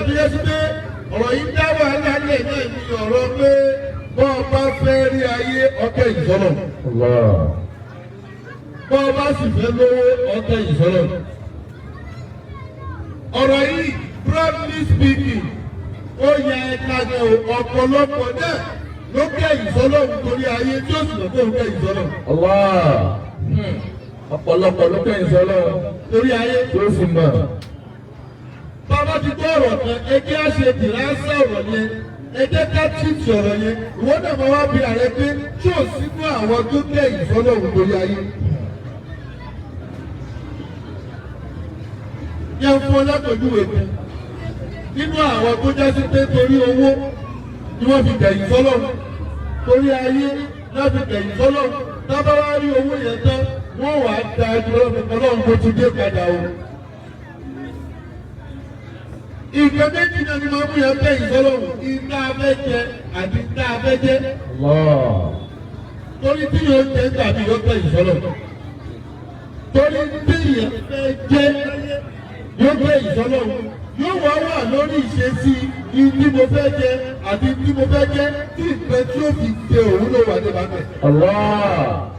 tó yẹ sí pé ọ̀rọ̀ yìí dá wàhálà lẹ̀ náà ní ọ̀rọ̀ pé bọ́ ọ bá fẹ́ rí ayé, ọkẹ́ ìsọ́nà. Allah. Bọ́ ọ bá sì fẹ́ lówó, ọkẹ́ ìsọ́nà. Ọ̀rọ̀ yìí, broadly speaking, ó yẹ ẹ̀ka gan o. Ọ̀pọ̀lọpọ̀ náà ló kẹ́yìn sọ́lọ́run torí ayé tí ó sì lọ́ fóun kẹ́yìn sọ́lọ́run. Allah. Ọ̀pọ̀lọpọ̀ ló kẹ́yìn sọ́lọ́ torí ayé. Tí ó sì mọ̀. Bàbá ti gbọ́ ọ̀rọ̀ kan, ẹ jẹ́ á ṣe dìrásà ọ̀rọ̀ yẹn, ẹ jẹ́ ká tìtì ọ̀rọ̀ yẹn. Ìwọ náà máa wá bí ààrẹ pé tí ò sínú àwọn tó kẹ́yìn sọ́lọ́run torí ayé. Yẹn fún ọ lápèjúwe kan nínú àwọn tó jásí pé torí owó ni wọ́n fi kẹ̀yìn sọ́lọ́run, torí ayé náà fi kẹ̀yìn sọ́lọ́run. Tábà wá rí owó yẹn tán, wọ́n wàá da ẹjọ́ Ọlọ́run kó tún dé padà o. Nǹkan méjì náà ni máa mú yẹn kẹ̀yìn sọ́lọ́run: ìta abẹ́ jẹ àti ìta abẹ́ jẹ. Allah. Torí tí yóò jẹ tàbí yóò kẹ̀yìn sọ́lọ́run, torí tí yẹn fẹ́ jẹ yóò kẹ̀yìn sọ́lọ́run, yóò wá wà lórí ìṣesí tí mo fẹ́ jẹ àti tí mo fẹ́ jẹ tí ìfẹ́ tí ó fi jẹ òun ló wà ní bàbẹ̀. Allah.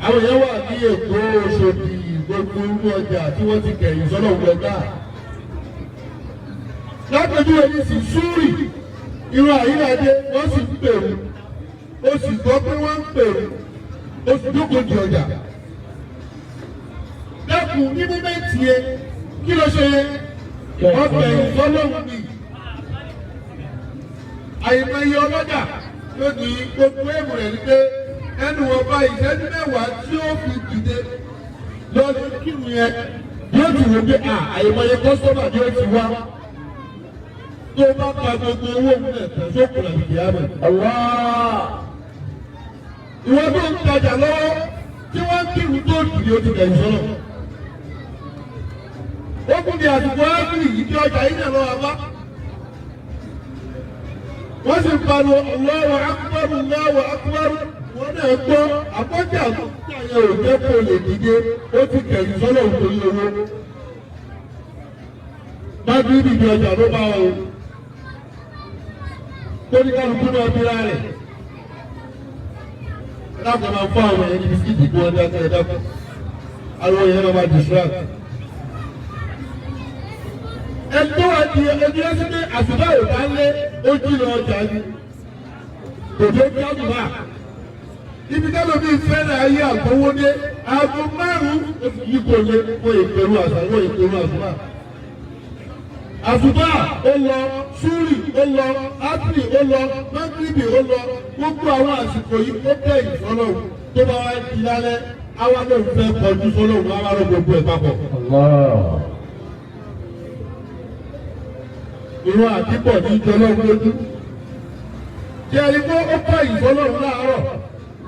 Àwọn èèyàn wà ní Èkó, Òṣòdì, gbogbo irú ọjà tí wọ́n ti kẹ̀yìn sọ́nà gbọ̀ngà. Lápèjúwe ní sí Súrì, irun àyíláde, wọ́n sì ń pèrú, ó sì gbọ́ pé wọ́n ń pèrú, ó sì jókòó di ọjà. Dákun, ní moment yẹn, kí ló ṣe yẹn? Ọbẹ̀ ìfọlọ́hún ni. Àìmọye ọlọ́jà lónìí, gbogbo èèmù rẹ̀ ni pé ẹnu ọba ìṣẹ́jú 10 tí ó fi dìde lọ́dún kírun yẹn, yóò ti wò pé àìmọye customer ni ó ti wá. Tó bá pa gbogbo owó òun náà tán, sókùn àti kìámẹ̀. Allah. Ìwọ tó ń tajà lọ́wọ́ tí wọ́n ń kírun tó dìde, ó ti kẹ̀yìn sọ́nà. Ó kún ní àsìkò áfírí yìí tí ọjà yìí náà lọ́wọ́ bá. Wọ́n sì ń pariwo "Allahu akbar, Allahu akbar". Wọ́n náà gbọ́ àpọ́jà tó ń tà yẹn ò jẹ́ kó lè dìde, ó ti kẹ̀yìn sọ́nà òkòrí owó. Mágíríbì ní ọjà ló bá o. Tóní kálukú náà bí rárẹ̀. Ẹ dákun, máa fún àwọn èèyàn ní biscuit kí wọ́n dákẹ́. Ẹ dákun. Àwọn èèyàn máa máa distract. Ẹni tó wà di ẹni ẹsẹ̀ ní àsùbá ò bá lé, ó jí lọ ọjà ni. Kò tó kí àsùbá. Ibi tẹ́lẹ̀ mi fẹ́ràn ayé àgbọ̀wọ́dé, aago 5 ó sì yí kò lé wọ́n ìpẹ̀rù àṣà, wọ́n ìpẹ̀rù àsùbá. Àsùbá ó lọ, súrì ó lọ, átìrì ó lọ, mọ́gìrìbì ó lọ, gbogbo àwọn àsìkò yìí, ó kẹ́yìn sọ́lọ́hún. Tó bá wá di lálẹ́, àwa ló ń fẹ́ kọjú sọ́lọ́hún, àwa ló gbogbo ẹ̀ papọ̀. Allah. Ìrún àdìpọ̀ ní ìjọlọ́run lójú. Tí ẹni pé ó kẹ́yìn sọ́lọ́hún láàárọ̀,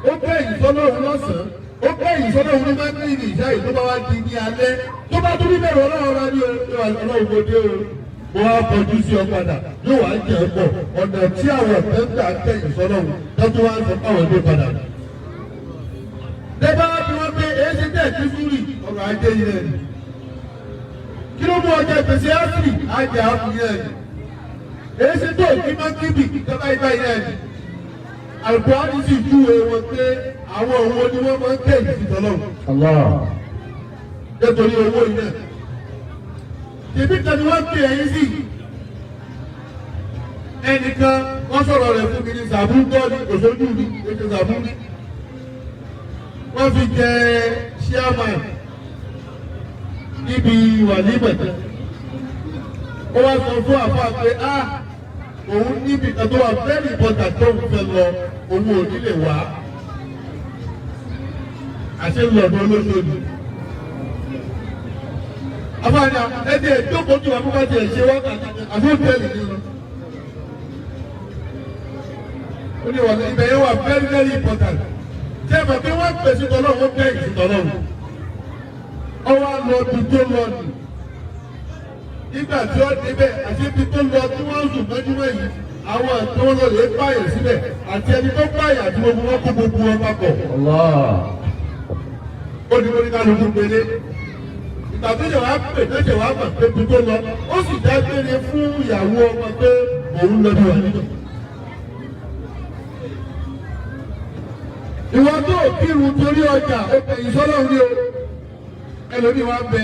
ó kẹ́yìn sọ́lọ́hún lọ́sàn-án, ó kẹ́yìn sọ́lọ́hún ní mọ́gìrìbì, ìṣá yìí, tó bá wá di ní alẹ́, tó bá tún ní bẹ̀rù Ọlọ́run rẹ ní Ọlọ́run, mo dé o, mo wá kọjú sí ọ padà, yóò wá jẹ pọ̀. Ọ̀nà tí àwọn ọ̀fẹ́ ń gbà kẹ́yìn sọ́lọ́hún tọ́tún wá ń sọ fáwọn ẹgbẹ́ padà. Dẹ́gbà bí wọ́n pé èyí ṣe tẹ̀ kí súrì, ọ̀rọ̀ ajé yìí rẹ̀ ni. Kí ló mú ọjà ìpèsè ásìrì ajá ápù yìí rẹ̀ ni? Èyí ṣe tó kí mọ́kìbì ìjọba ìbá yìí rẹ̀ ni. Àlùkùránì sì júwe wọn pé àwọn òun ni wọ́n máa ń kẹ́yìn sí tọ́lọ́hún Allah. nítorí owó yìí náà. Tèmi kan ni wọ́n pè ẹ̀yìn sí. Ẹnìkan wọ́n sọ̀rọ̀ rẹ̀ fún mi ní Sàbúgbọ́ ní òṣojú mi, ètò Sàbúní. Wọ́n fi jẹ chairman níbi wàlímọ̀. Ó wá sọ fún àfáà pé á òun níbi kan tó wà very important tó ń fẹ́ lọ, òun ò ní lè wá. Àṣẹ lọ́dọ̀ olóṣèlú. Àfáàní ẹni ẹ̀ jókòó tí wàá fún bá tiẹ̀ ṣe wákàtí àti hotel ní lọ. Ó ní wàlẹ́ ibẹ̀ yẹn wà very very important. Ṣé ẹ mọ̀ pé wọ́n pèsè tọ́lọ́run, ó kẹ́yìn sí tọ́lọ́run? Ọwọ́ lọ bí tó lọ nì. Nígbà tí ó débẹ̀, àti ibi tó lọ tí wọ́n ń sùn mọ́júmọ́ yìí, àwọn tí wọ́n lọ lè pààyàn síbẹ̀, àti ẹni tó pààyàn àti gbogbo wọn kó gbogbo wọn papọ̀. Allah. Ó ní kó ní kálukú pélé. Ìgbà tó ṣe wàá pè tó ṣe wàá mọ̀ pé ibi tó lọ, ó sì dágbére fún ìyàwó ọmọ pé òun lọ bí wà nínú. Ìwọ tó kírun torí ọjà, ó kẹ̀yìn sọ́lọ́run ní o. Ẹlòmíì wá bẹ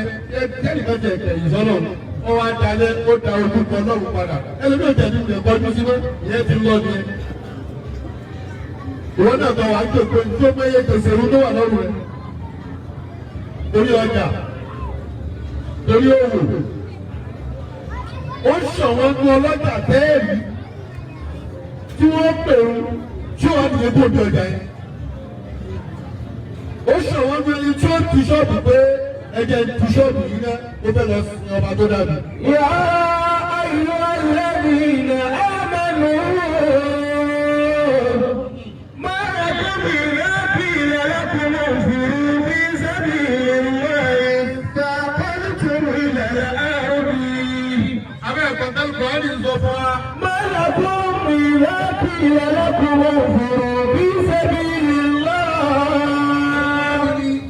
ẹnìkan jẹ kẹ̀yìn sọ́lọ́run, ó wá dalẹ̀, ó da ojú kọ lọ́run padà. Ẹlòmíì ò tẹ̀lé ìwé kọjú sí mọ́, ìyẹn ti lọ nìyẹn. Ìwọ náà tọ́ wàá jòkó tó mẹ́yẹ gbèsè irun tó wà lọ́rùn rẹ̀ torí ọjà, torí òwò. Ó ṣọ̀wọ́n ní ọlọ́jà bẹ́ẹ̀ni tí wọ́n pèrú tí wọ́n ti lè kó di ọjà yẹn. Ó ṣọ̀wọ́n ní ẹni tí ó ti ṣọ́ọ̀bù pé ẹjẹ̀ ti ṣọ́ọ̀bù yìí náà, ó fẹ́ lọ sin ọba tó dàbí. يا أيها الذين آمنوا ما لكم إذا قيل لكم انفروا في سبيل الله اثاقلتم إلى الأرض. Abẹ́ ẹ̀kọ́ tẹ́lifù á ní sọ fún wa. ما لكم إذا قيل لكم انفروا في سبيل الله.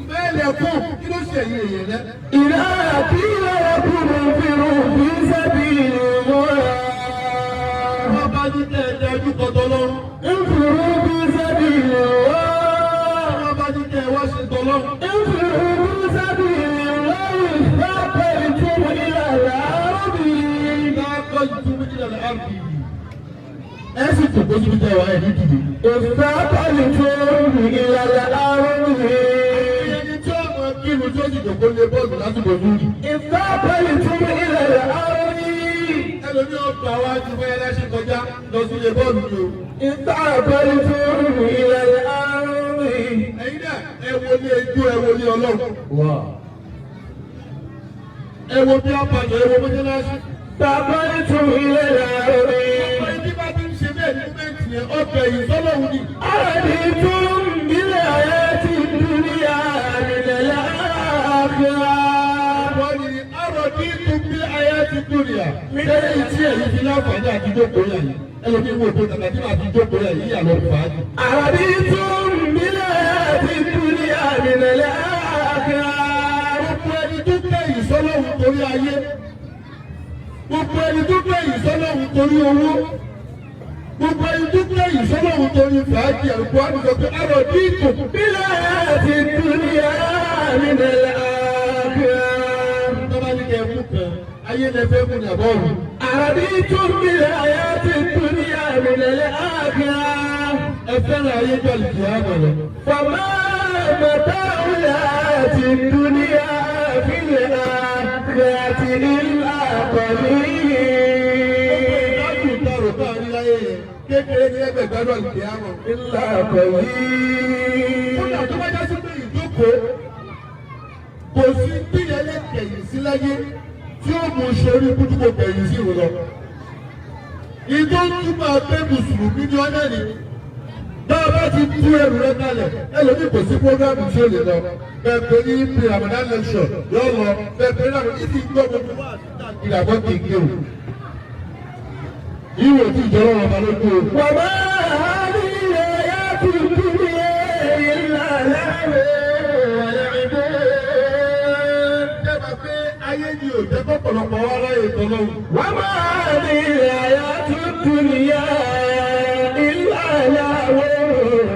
Bẹ́ẹ̀ lẹ́kùn, kí ló ṣe ẹ̀yìn èèyàn rẹ? إذا قيل لكم انفروا في سبيل الله. Wọ́n bá ní kẹ́ ẹ dájú kọ́tọ́ lọ́rùn. انفروا في سبيل الله. Wọ́n bá ní kẹ́ ẹ wá ṣe tọ́lọ́run. انفروا في سبيل الله اثاقلتم إلى الأرض. Láàkọ́ ìtumú nílẹ̀ àrùn. Ẹ sì tòkó síbi tẹ́ wà ẹ̀ ní dìde. اثاقلتم إلى الأرض. Ẹni tí ó mọ kírun tí ó sì jòkó lé bọ́ọ̀lù lásìkò lórí. اثاقلتم إلى الأرض. Ẹlòmí ọgbà wa ju bẹ́ẹ̀ láṣẹ kọjá lọ sí ilé bọ́ọ̀lù ni o. اثاقلتم إلى الأرض. Ẹ̀yin náà, ẹ wo ní ejò, ẹ wo ní Ọlọ́run. Ẹ wo bí apàjọ, ẹ wo mọ́ṣáláṣí. اثاقلتم إلى الأرض. Ọ̀pọ̀ ẹni bá ti ń ṣe bẹ́ẹ̀ ní mẹ́ǹtì yẹn, ọbẹ̀ yìí sọ́lọ́hún ni. أرضيتم بالحياة الدنيا من الآخرة. Wọ́n ní àròdì tún bí ayé ti dúnìyà. Lẹ́yìn tí èyí fi láǹfààní àti jókòó yà yìí. Ẹlòmí wo tó tàbí tí màá ti jókòó yà yìí yà lọ fàájì. أرضيتم بالحياة الدنيا من الآخرة. Gbogbo ẹni tó kẹ̀yìn sọ́lọ́hún torí ayé. Gbogbo ẹni tó kẹ̀yìn sọ́lọ́hún torí owó. Gbogbo ẹni tó kẹ̀yìn sọ́lọ́hún torí fàájì, àlùkò àdùsọ pé àròdì tún. بالحياة الدنيا من الآخرة. Tọ́ba ní kẹ́ ẹ mú kan, ayé lẹ fẹ́ mú ní àbọ̀rù. أرضيتم بالحياة الدنيا من الآخرة. Ẹ fẹ́ràn ayé jọ àlùkò àmọ̀ lọ. فما متاع الحياة الدنيا في الآخرة إلا قليل. Ìgbádùn ìtarò tá a rí láyé yẹn kékeré ní ẹgbẹ́ ìgbádùn àlùkò àmọ̀. إلا قليل. Kódà tó bá jásí pé ìjókòó, kò sí bíyẹn lè kẹ̀yìn sí láyé tí ó mú sórí kútùkù kẹ̀yìn sí ìrù lọ. Ìjọ ń túmọ̀ pé mùsùlùmí ni ọ́nà ni. Bá a bá ti tú ẹrù rẹ kalẹ̀, ẹlòmíì kò sí programme tí ó lè lọ. Bẹ́ẹ̀ pé ní pre Ramadan lecture yóò lọ, bẹ́ẹ̀ pé ní àwọn ìdí gbọ́ gbogbo wà sí káàkiri àbọ̀ kéèké o. Ìwò tí ìjọba ọba lójú o. وما هذه الحياة الدنيا إلا لهو ولعب. Jẹ́ba pé ayé ni ò jẹ́ kọ́pọ̀lọpọ̀ wá láyé tọ́lọ́run. وما هذه الحياة الدنيا إلا لهو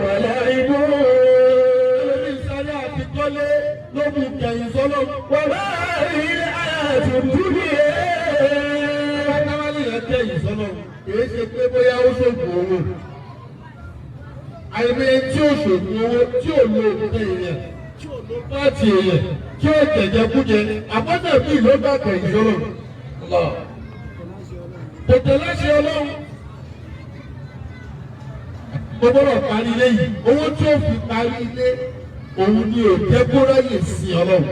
ولعب. Ẹlòmíì sáré àti kọ́lé ló mú kẹ̀yìn sọ́lọ́. وما هذه الحياة الدنيا. Káwálé yẹn kẹ̀yìn sọ́lọ́, kìí ṣe pé bóyá ó ṣògùn owó. Àìmọye tí ò ṣògùn owó, tí ò lo òkè èèyàn, tí ò lo pààtì èèyàn, tí ò jẹ̀jẹ̀ kújẹ, àbọ̀dẹ̀ bíi ló gbà kẹ̀yìn sọ́lọ́. Kò tẹ̀lé ṣe Ọlọ́run. Mo gbọ́dọ̀ parí ilé yìí. Owó tí ó fi parí ilé, òun ni ò jẹ́ kó ráyè sin Ọlọ́run.